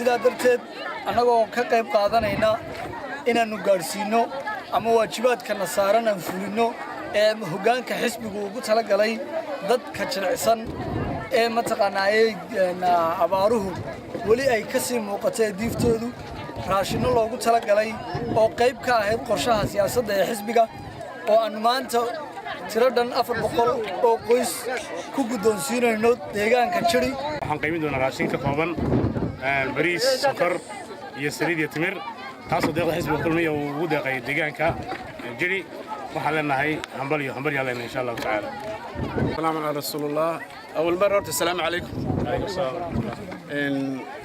Sidaa darteed, annagoo ka qayb qaadanayna inaannu gaadhsiinno ama waajibaadkana saaran aan fulinno ee hoggaanka xisbigu ugu talagalay dadka jilicsan ee mataqaanaayey abaaruhu weli ay ka sii muuqatay diiftoodu, raashinno loogu talagalay oo qayb ka ahayd qorshaha siyaasadda ee xisbiga, oo aannu maanta tiro dhan 400 oo qoys ku guddoonsiinayno deegaanka Jiri. Waxaan qaymin doonaa raashin ka kooban bariis, sokor iyo saliid iyo timir, taasoo deeqda xisbiga Kulmiya uu ugu deeqay deegaanka Jiri. Waxaan leenahay hambal iyo hambal yaan leenahay, insha Allahu tacaala. السلام على رسول الله. أول مرة horta السلام عليكم.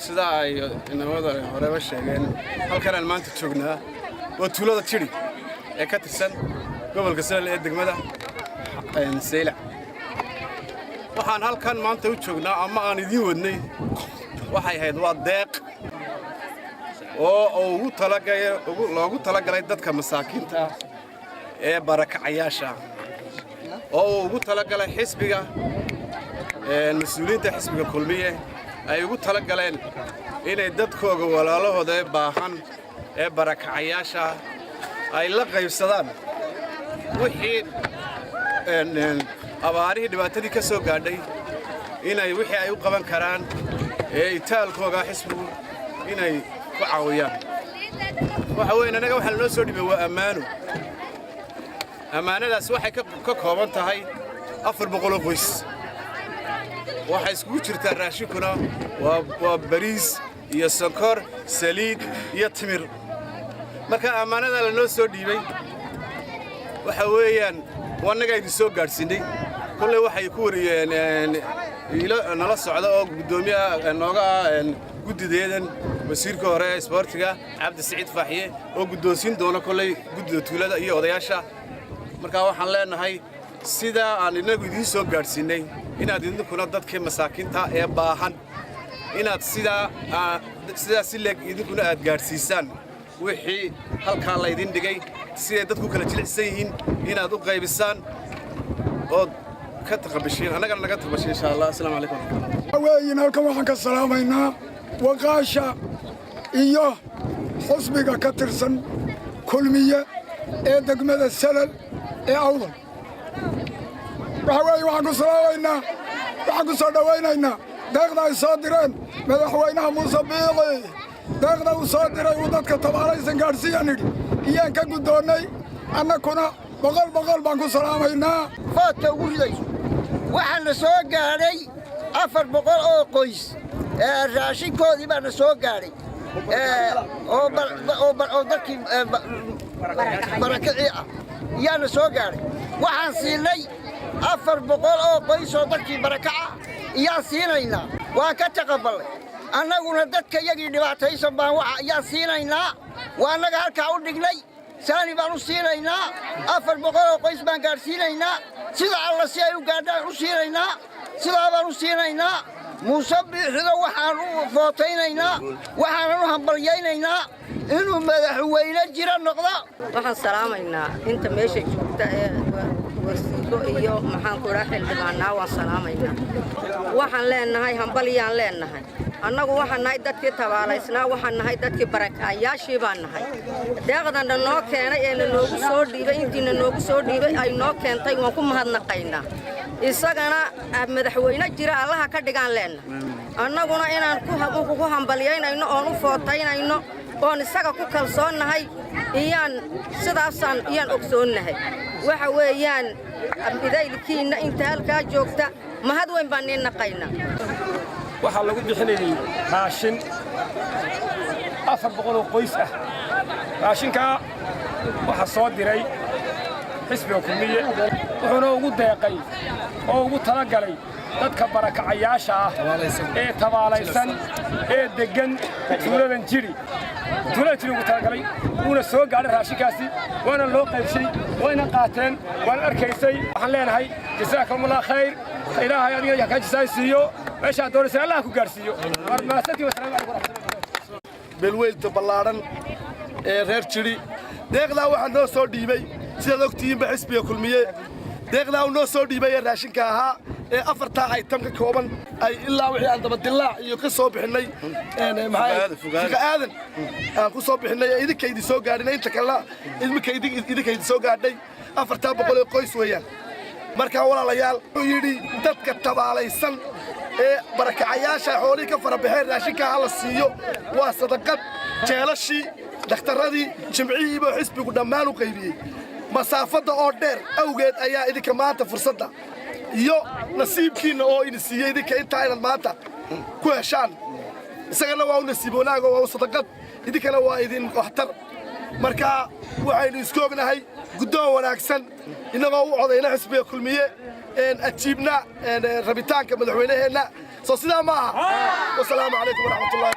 Sidaa ay inamada horeba sheegeen, halkan aan maanta joognaa waa tuulada Jiri ee ka tirsan gobolka Salal ee degmada Saylac. Waxaan halkan maanta u joognaa ama aan idiin wadnay waxay ahayd waa deeq oo ugu loogu talagalay dadka masaakiinta ah ee barakacayaasha ah, oo uu ugu talagalay xisbiga, mas-uuliyiinta xisbiga Kulmiye ay ugu talagaleen inay dadkooga walaalahooda ee baahan ee barakacayaasha ay la qaybsadaan wixii abaarihii dhibaatadii ka soo gaadhay, inay wixii ay u qaban karaan ee itaalkooga xisbigu inay ku caawiyaan. Waxa weeye, annaga waxaa lanoo soo dhibay waa ammaano. Ammaanadaas waxay ka kooban tahay 400 oo qoys. Waxay iskugu jirtaa raashinkuna waa bariis iyo sonkor, saliid iyo timir. Marka ammaanada lanoo soo dhiibay waxa weeyaan annagaa idin soo gaadhsiinay. Kolley waxay ku wariyeen ilo nala socda oo guddoomiyaha nooga ah guddideedan, wasiirka hore ee isboortiga Cabdi Siciid Faaxiye, oo guddoonsiin doona kolley guddida tuulada iyo odayaasha. Marka waxaan leenahay, sidaa aan innagu idiin soo gaadhsiinnay, inaad idinkuna dadkii masaakiinta ee baahan inaad sidaa sidaa si leeg idinkuna aad gaadhsiisaan wixii halkaa laydin dhigay, siday dadku kala jilicsan yihiin inaad u qaybisaan ood ka taqabashiin, annagana naga taqabashiin, insha Allah. Asalaamu calaykum. Weeyin, halkan waxaan ka salaamaynaa waqaasha iyo xusbiga ka tirsan Kulmiye ee degmada Salal ee Awdal. Waxa weeye, waxaan ku salaamaynaa, waxaan ku soo dhowaynaynaa deeqda ay soo direen madaxweynaha Muuse Biixi. Deeqda uu soo diray uu dadka tabaalaysan gaadhsiiyaan nidhi iyaan ka guddoonnay. Annakuna 100% baan ku salaamaynaa. Foodka ugu ridayso, waxaana soo gaadhay 400 oo qoys raashinkoodii baana soo gaadhay oo dadkii barakicii ah yaana soo gaadhay. Waxaan siinay 400 oo qoys oo dadkii barakaca iyaan siinaynaa. Waan ka taqaballay annaguna. Dadka yagii dhibaataysan baan yaan siinaynaa. Waa annaga halkaa u dhignay, saani baan u siinaynaa. 400 oo qoys baan gaadhsiinaynaa. Sida alla si ay u gaadhaan u siinaynaa, sidaa baan u siinaynaa. Muuse Biixido waxaan u footaynaynaa, waxaanan u hambalyaynaynaa inuu madaxweyne jira noqdo. Waxaan salaamaynaa inta meesha joogta ee wasiiro iyo maxaan ku idhaha xildhibaanaa. Waan salaamaynaa. Waxaan leenahay hambalyaan leenahay. Annagu waxaan nahay dadkii tabaalaysnaa, waxaan nahay dadkii barakaayaashii baan nahay. Deeqdanna noo keenay ee na noogu soo dhiibay, intiina noogu soo dhiibay ay noo keentay, waan ku mahadnaqaynaa. Isagana madaxweyne jira Allaha ka dhigaan leennahay. Annaguna inaan ku hambalyaynayno oon u footaynayno oon isaga ku kalsoonnahay iyaan sidaasaan iyaan ogsoonnahay. Waxa weeyaan, idaylkiinna inta halkaa joogta mahad weyn baan niin naqaynaa. Waxaa lagu bixinayey raashin 400 oo qoys ah. Raashinkaa waxaa soo diray xisbiga Kulmiye, wuxuuna ugu deeqay oo ugu talagalay dadka barakacayaasha ah ee tabaalaysan ee deggan tuuladan Jiri. Tuulada Jiri ugu talagalay, wuuna soo gaadhay raashinkaasi, waana loo qaybshay, wayna qaateen, waan arkaysay. Waxaan leenahay jasaakumullah khayr. Ilaahay adiga ka jasaay siiyo, meeshaad doonaysa Allah ku gaadhsiiyo. War mahadsantii. Wasalaamu calaykum waraxmatullahi. Beelweynta ballaadhan ee reer Jidhi, deeqdaa waxaa noo soo dhiibay, sidaad ogtihiinba, xisbiga Kulmiye. Deeqdaa uu noo soo dhiibay ee raashinka ahaa Ee afartaa item ka kooban ay ilaa wixii aan dabadilaac iyo ka soo bixinnay, Fuqa Aadan aan ku soo bixinnay ee idinka idin soo gaadhin, inta kalena idinka idin soo gaadhay, 400-taa ee qoys weeyaan. Markaa walaalayaal, wuxuu yidhi dadka tabaalaysan ee barakacayaasha xoolihii ka farabaxeen raashinkaa ha la siiyo. Waa sadaqad. Jeelashii, dhakhtarradii, jimcihiiba xisbigu dhammaan u qaybiyey. Masaafadda oo dheer awgeed ayaa idinka maanta fursadda iyo nasiibkiinna oo idin siiyey idinka intaa inaad maanta ku heshaan. Isagana waa u nasiib wanaago, waa u sadaqad, idinkana waa idin waxtar. Marka waxaynu isku ognahay guddoon wanaagsan, innagoo u codayna xisbiga Kulmiye, ajiibna rabitaanka madaxweynaheenna. Soo sidaa ma aha? Wasalaamu calaykum waraxmatullahi.